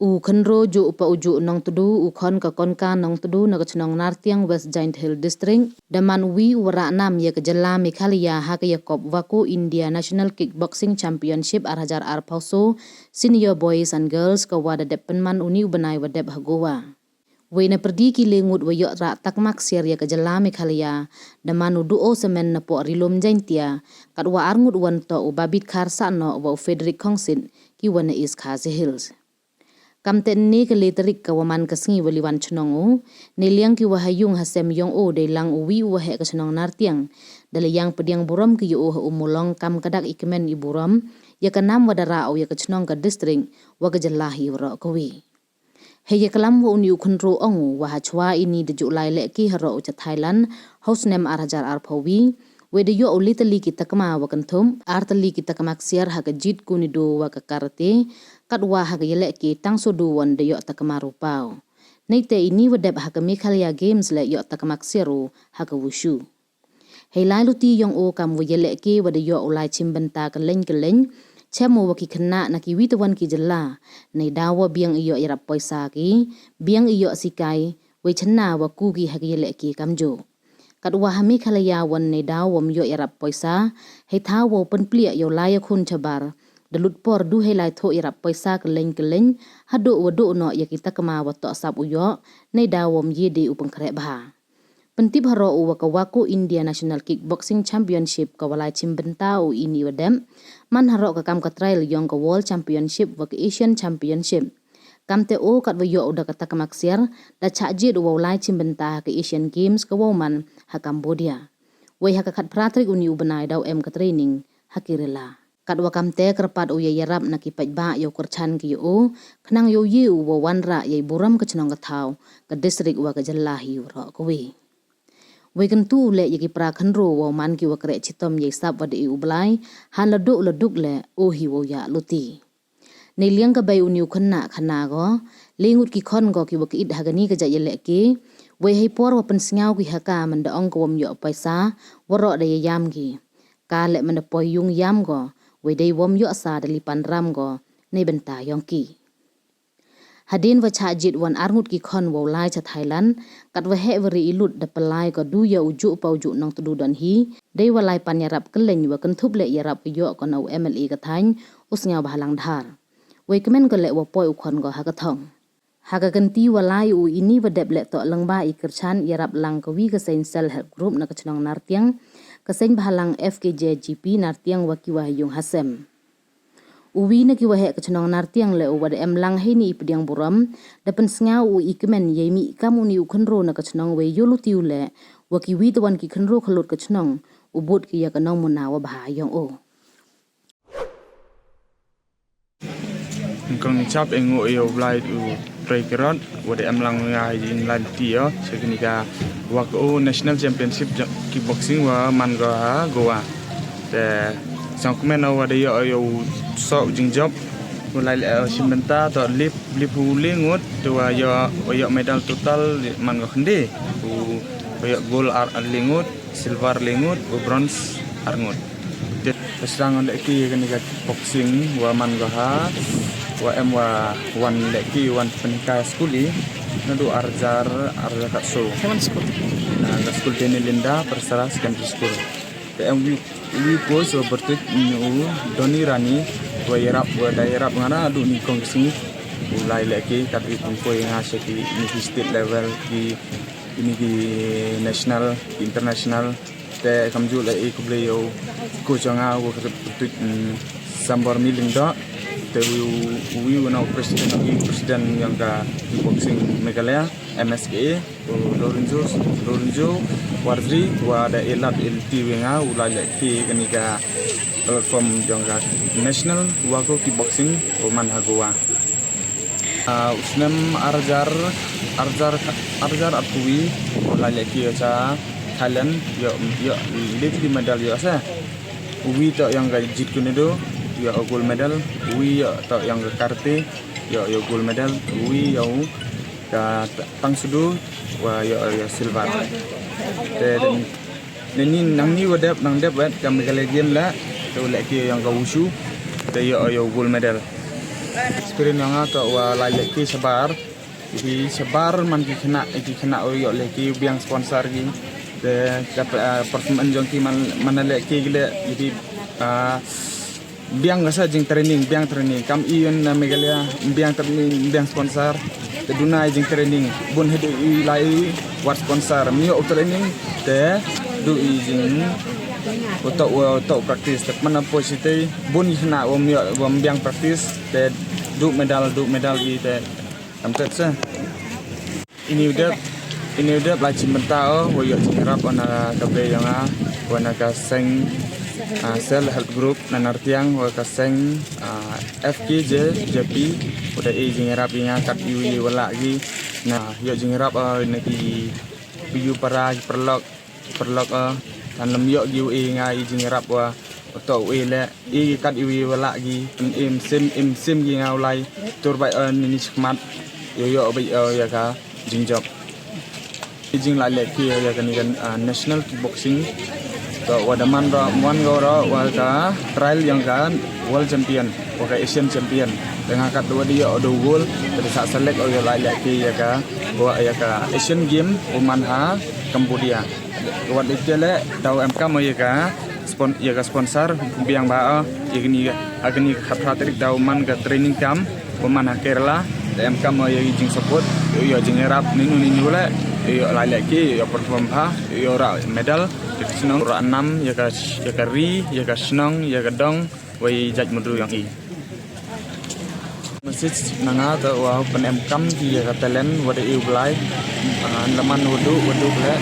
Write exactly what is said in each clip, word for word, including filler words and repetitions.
U Khynroo Jooh Paujoh Nongtdu, u khon ka Konka Nongtdu na ka chnong Nartiang, West Jaintia Hills District, da man uwi u wa rah nam ya ka jylla Meghalaya ha ka yakop Waco India National Kickboxing Championship ar hajar arphaw soo Senior Boys and Girls ka wa da dep pynman uni u bnai wa dep ha Goa. Wei na pyrdi ki le ngut wa yoh rah takma ksiar ya ka jylla Meghalaya, da man u Duo Semen na poh Ri-loom Jaintia, kat wa ar ngut wan toh u Babit Khar Sahnoh wa u Frederick Khongsit, ki wa na East Khasi Hills. Kamte ynne ka le tarik ka wa man ka sngi wa liwan chnong u, neiliang ki wa ha yung ha sem yong u dei lang uwi u wa heh ka chnong Nartiang, da la yang pdiang burom ki ya u ha u Mulong kam ka dak i kmen i burom ya ka nam wa da rah u ya ka chnong, ka district wa ka jylla hi waroh kawi. Hei ya klam wa uni u Khynroo ong u wa ha chwa ini da ju lai lehke haroh u cha Thailand ha u snem ar hajar arphaw wi, wei da yoh u le tylli ki takma wa kynthup, ar tylli ki takma ksiar ha ka jeet kune do wa ka karate, kat wa ha ka yalehke tang soo du won da yoh takma rupa u. Neite ini wa dep ha ka Meghalaya Games le yoh takma ksiar u ha ka wushu. Hei lai luti yong u kam wa yalehke wa da yoh u lai chimbynta kylleng kylleng, chem u wa ki khynnah na kiwi tawon ki jylla, neidaw wa biang i yoh yarap poisa ki, biang i yoh sikai, wei chynna wa ku ki ha ki yalehke kamjooh. Kat wa ha Meghalaya won neidaw wom yoh yarap poisa, hei thaw wow pynpliah yow lai yakhun chabar, da lut por du hei lai thoh yarap poisa kylleng kylleng, haduh wa duh noh ya ki takma wa toh sap u yoh, neidaw wom ye de u pynkhreh bha. Pyntip haroh u wa ka Waco India National Kickboxing Championship ka wa lai chimbynta u ini wa dep, man haroh ka kam ka trial yong ka World Championship wa ka Asian Championship. Kamte u kat wa yoh u da ka takma ksiar, da chah jied u wow lai chimbynta ha ka Asian Games ka wow man ha Cambodia. Wei ha ka khatphra tarik uni u bnai daw em ka training ha Kerala. Kat wa kamte kyrpad u ya yarap na ki paidbah yow kyrchan ki ya u, khnang yow ye u wow wanrah yei burom ka chnong ka thaw, ka district wa ka jylla hi waroh kawi. Wei kyntu u leh ya ki para khynroo wow man ki wa kreh chitom yei sap wa da e u Blai, ha la duh la duk le u hi wow yah luti. Neiliang ka bei uni u khynnah khana ko, le ngut ki khon ko ki wa ki it ha kani ka jait yalehke, wei hei por wa pynsngaw ki ha ka mynda ong ko wom yoh poisa, waroh da ya yam ki. Ka le mynda poi yung yam ko, wei dei wom yoh sa da li pan ram ko neibynta yong ki. Hadien wa chah jied won ar ngut ki khon wow lai cha Thailand, kat wa heh wa ri i lut da pynlai ko du ya u Jooh Paujoh Nongtdu don hi, dei wa lai pan yarap kylleng wa kynthup le yarap wa yoh ko na u M L A ka thaiñ, u Sniawbhalang Dhar. Wei kmen ko le wa poi u khon ko ha ka thong. Ha ka kynti wa lai u ini wa dep le toh lyngba i kyrchan yarap lang kawi ka seiñ Self Help Group na ka chnong Nartiang, ka seiñ bhalang F K J G P Nartiang wa ki wa ha yung ha sem. Uwi na ki wa heh ka chnong Nartiang le u wa da em lang heini i pdiang burom, da pynsngaw u i kmen yei mih kam uni u khynroo na ka chnong wei yoh luti u le wa kiwi tawon ki khynroo khalut ka chnong, u bud ki ya ka nongmuna wa bha yong u. Ngkong ni chap e ngu e u Blai u Trei Kirot, wa da em lang nga ha jing lai ti yo, cha kani ka Waco National Championship jo-, Kickboxing wa man ko ha Goa. Te sang kmen wa da yoh yow sok jingjop, wa lai le, eh, chimbynta toh lip, lip u le ngut, te wa yoh, wa yoh medal total man ko khynde, u, wa yoh gold ar, ar le ngut, silver le ngut, u bronze ar ngut. Te sdang lehke kani ka boxing wa man ko ha, wa em wa wan lehke wan pynhikai skul i, naduh ar hajar, ar hajar khatso. Hei wan skul? Na ka skul Daniel Indah Persara Secondary School. Te em wi, wi coach wa pyrtuit u Donny Rani, wa yarap, wa da yarap nga naduh ni kong sngi. U lai lehke kat i pynpoi nga cha ki ni ki state level, ki, ni ki national, ki international. Te kamjooh le i khublei yow coach yong nga wa pyrtuit, mm, Sambormi Lyngdoh. Te u, u, u, u na u president, u president yong ka kickboxing Meghalaya, M S K A, u Lorenzo, Lorenzo Wardri, wa da e lad e luti wa nga, u lai lehke kani ka platform yong ka National Waco Kickboxing wa man ha Goa. Ah, u snem ar hajar, ar hajar, ar hajar arphaw wi, u lai lehke yow cha Thailand, yoh, yoh, le tylli medal yoh se. Uwi toh yong ka jeet kune do, yoh gold medal, uwi yoh toh yong ka karate, yoh, yoh gold medal, uwi yoh ka ta-, tang soo du, wa yoh, yoh silver. Te, te, Neini nangni wa dep, nang dep wet ka Meghalaya Game la, te u lehke yong ka wushu, te yoh, yoh gold medal. Experience yong nga toh wa lai lehke shabar. Ki shabar man ki khynnah, ki khynnah u yoh lehke biang sponsor ki. Te ka, ah, performance yong ki man, man lehke ki leh, ki, ah, biang ka sa jingtraining, biang training. Kam i yong na Meghalaya, biang training, biang sponsor. Te duna i jingtraining, bun hedu i lai i wat sponsor. Mi yoh u training, te du i jing, u toh, u toh practice. Te mana poi site, bun i khynnah wa mi yoh, wa biang practice. Te du medal, du medal i te. Kamtet se. Ini u dep, ini u dep lai chimbynta o, wa yoh jingrap o na ka bei yong nga, wa na ka seng, ah, self help group na Nartiang, wa ka seng, ah, F K J P, wa da e jingrap i nga kat i wi wa lah ki, na yoh jingrap o na ki, ki yu para, ki paralok, paralok, ah, tan lem yoh ki u e nga i jingrap wa, u toh u e leh, i kat i wi wa lah ki, pyn im sim, im sim ki nga u lai, tur bai, ah, ni ni chikmat, yoh yoh bai, ah, ya ka jingjop. I jing lai lehke ya ka ni ka, ah, National Kickboxing. Toh wa da man ro, wan go ro, wa ka trial yong ka World Champion, wa ka Asian Champion. Te nga kat wa di yoh du gold, te da sa select o ya lai lehke ya ka, wa ya ka Asian Game, wa man ha Cambodia. Wat ite leh, daw em kam o ya ka spon-, ya ka sponsor, biang ba o, ya kani, ha kani ka khatphra tarik daw man ka training camp, wa man ha Kerala, da em kam o ya i jingsupport, yoh yoh jingrap, ninu ninu leh, yoh lai lehke, yoh perform bha, yoh rah medal, ya ka chnong rah nam, ya ka, ya ka ri, ya ka chnong, ya ka dong, wa i jait mudru yong i. Message na nga toh wa pynemkam ki ya ka talent wa da e u Blai. Ah, la man wa du, wa du leh.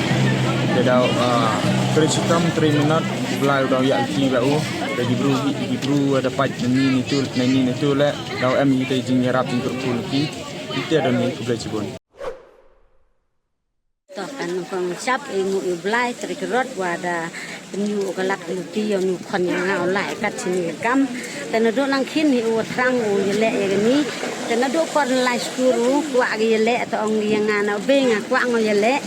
Te daw, ah, three chitom, three minute, u Blai u daw ya ki ba u. Te ki bru, ki bru wa da pait na ni ni tu, na ni ni tu leh. Daw em i te jingyarap jingkyrkhu ki. Ite da ni, khublei chibun. Toh kan kong chap i ngu i u Blai, trik rot wa da pynyu u ka lad luti yow nu khon ya nga u lai kat chini kam. Te na du nang khin hi u thrang u yaleh ya kani. Te na du por lai skur u kwah ki yaleh, te ong ki ya nga na u bei nga kwah ngo yaleh.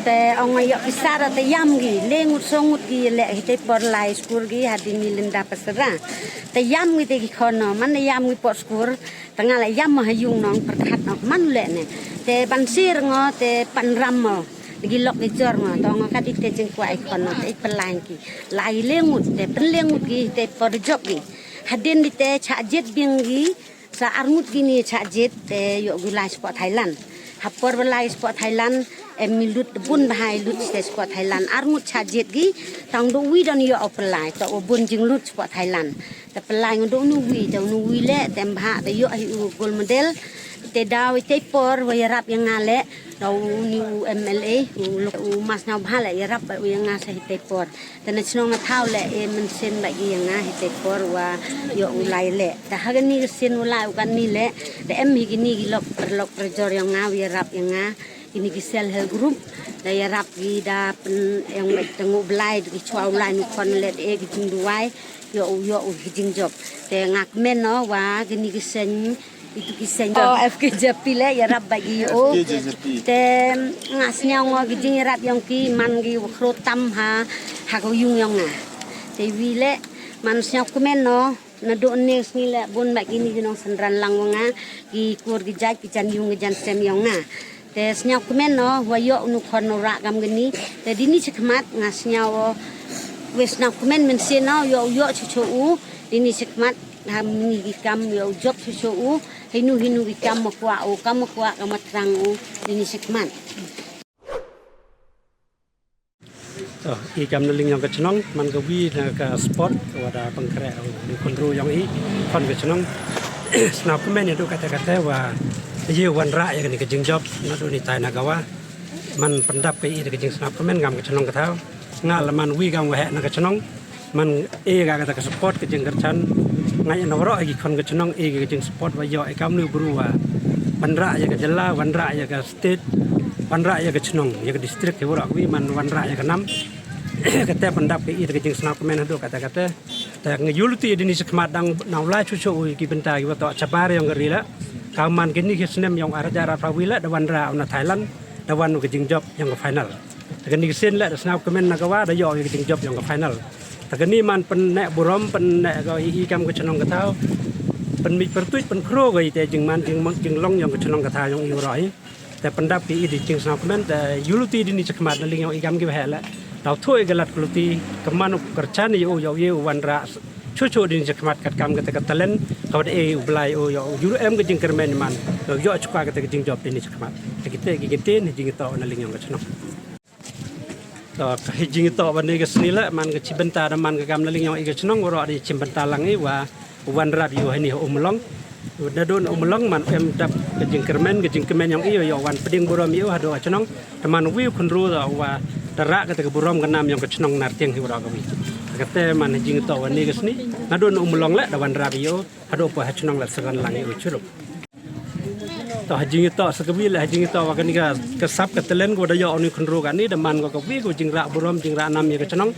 Te ong nga yoh pisa da te yam ki, le ngut so ngut ki yaleh hi te por lai skur ki hadien ni lynda pasara. Te yam ki te ki khon no, man da yam ki por skur. Te nga la yam mo ha yung nong pyrkhat nong man u leh ne. Te ban sir ngo, te pan ram mo. Ki lok ki jor ngo, to ngo ka dik te jingkwah i khon no, te i pynlai ki. Lai le ngut, te pynle ngut ki, te por jop ki. Hadien di te chah jied biang ki, sa ar ngut ki ni chah jied, te yoh ki lai sport Thailand. Ha por ba lai sport Thailand, em mi lut bun bha i lut te sport Thailand. Ar ngut chah jied ki, tang du wi don yoh u pynlai, to u bun jinglut sport Thailand. Te pynlai nga du nu wi, te nu wi leh, te em bha, te yoh hi u gold medal. Te daw i te por wa yarap ya nga leh, daw u ni u M L A, u lok, u mas nyaw bha leh, yarap ba u ya nga sa hi te por. Te na chnong nga thaw leh, e mynsiem ba ki ya nga hi te por wa yoh u lai leh. Te ha kani ka sien u lai u kani leh, te em hi kini ki lok, lok prejor ya nga, wa yarap ya nga. Kini ki self help group, da yarap ki da pyn, yong bait te ngu Blai, ki chwa u lai nu khon leh, e ki jingduwai, yoh u, yoh u ki jingjop. Te nga kmen no wa kini ki seng, itu ki seng. Oh, F K J P leh, yarap ba ki yoh u. F K J P. Te nga sniaw ngo ki jingyarap yong ki, man ki wa khro tam ha, ha ka yung yong nga. Te wi leh, man sniaw kmen no, na du ne sngi leh bun ba kini ki nong synran lang wa nga, ki kur ki jait, ki jan yung, ki jan sem yong nga. Te sniaw kmen no, wa yoh u nu khon no rah kam kani. Te dini chikhmat nga sniaw o, we sniaw kmen mynsiem no, yoh u yoh chu chu u, dini chikhmat, ha mini ki kam yoh u jop chu chu u, hinu hinu ki kam ma kwah u, kam ma kwah, kam ma thrang u, dini chikhmat. To, i kam na liang yong ka chnong, man ka wi na ka sport, wa da pangkhreh, u khynru yong i, khon ka chnong. Sniaw kmen ya du kate kate wa, ye wanrah ya kani ka jingjop, na du ni tai na ka wa. Man pyndap ka i da ka jingsniaw kmen kam ka chnong ka thaw. Nga la man wi kam wa heh na ka chnong. Man e ka kata ka support ka jingkyrchan. Nga ya na waroh ki khon ka chnong e ka jingsupport wa yoh i kam nu bru wa. Wanrah ya ka jylla, wanrah ya ka state, wanrah ya ka chnong, ya ka district, hi waroh wi man wanrah ya ka nam. Kate pyndap ka i da ka jingsniaw kmen hadu kate kate. Te nga yulti dini chikhmat dang na u lai chu chu u ki bynta ki wa toh chabar yong ka ri la. Ka man kini ki snem yong ar hajar arphaw wi la da wanrah u na Thailand, da wan u ka jingjop yong ka final. Te kani ka sien la da sniaw kmen na ka wa da yoh u ka jingjop yong ka final. Te kani man pynneh burom, pynneh ka i, i kam ka chnong ka thaw. Pynmih pyrtuid pynkhroo ko i te jingman jingmang jinglong yong ka chnong ka thaw yong i waroh hi. Te pyndap ki i da jingsngewkmen te yooluti dini chakhmat na liang yong i kam ki waheh leh. Daw thoh i ka lad ka luti, ka man u kyrchaan i u yow ye u wanrah chooh chooh dini chakhmat katkam kata ka talent ka wa da e u Blai u yow yooluti em ka jingkyrmen i man, yow yoh chukwa kata ka jingjop dini chakhmat. Te kitæ ki kyntien hi jingyatoh na liang yong ka chnong. To, ka hi jingyatoh wa ni ka sngi leh, man ka chim bynta da man ka kam na liang yong i ka chnong, waroh da chim bynta lang i wa u wanrah i u hani ha Ummulong. Nadooh na Ummulong man em dap ka jingkyrmen, ka jingkmen yong i, yow wan pdiang burom i u hadooh ha chnong. Te man wi u khynroo da wa da rah kata ka burom ka nam yong ka chnong Nartiang hi waroh kawi. Katæ man hi jingyatoh wa ni ka sngi, nadooh na Ummulong leh da wanrah i u hadooh poi ha chnong leh saran lang i u chirup. To ha jingyatoh sa kawi leh, ha jingyatoh wa kani ka, ka sap ka talent ka wa da yoh u ni u khynroo kani, da man ko kawi ka jingrah burom, jingrah nam ya ka chnong.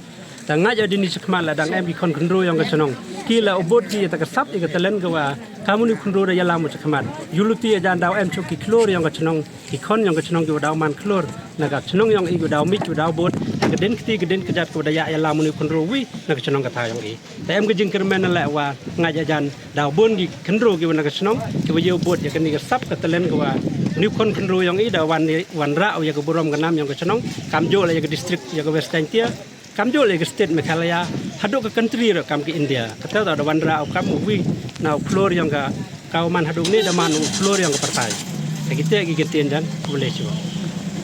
Da ngait ya dini chakhmat leh dang em ki khon khynroo yong ka chnong ki leh u bood ki ya ta ka sap ya ka talent ka wa kam u ni u khynroo da yalam u chakhmat. Yooluti ya jan daw em chooh ki khlur yong ka chnong, ki khon yong ka chnong ki wa daw man khlur na ka chnong yong i, ki wa daw mih, ki wa daw bood, ka dien kti, ka dien kjat ka wa da yah yalam u ni u khynroo wi na ka chnong ka thaw yong i. Te em ka jingkyrmen leh wa ngait ya jan daw boon ki khynroo ki wa na ka chnong ki wa yow bood ya kani ka sap ka talent ka wa ni u khon khynroo yong i da wan, wanrah u ya ka burom ka nam yong ka chnong, kamjooh leh ya ka district ya ka West Jaiñtia, kamjooh leh ya ka state Meghalaya, hadooh ka country ruh kam ka India. Katæ da wanrah u kam u wi na u khlur yong ka, ka wa man hadooh ni da man u khlur yong ka pyrthai. Te kitæ ki kyntien jan, khublei chiwa.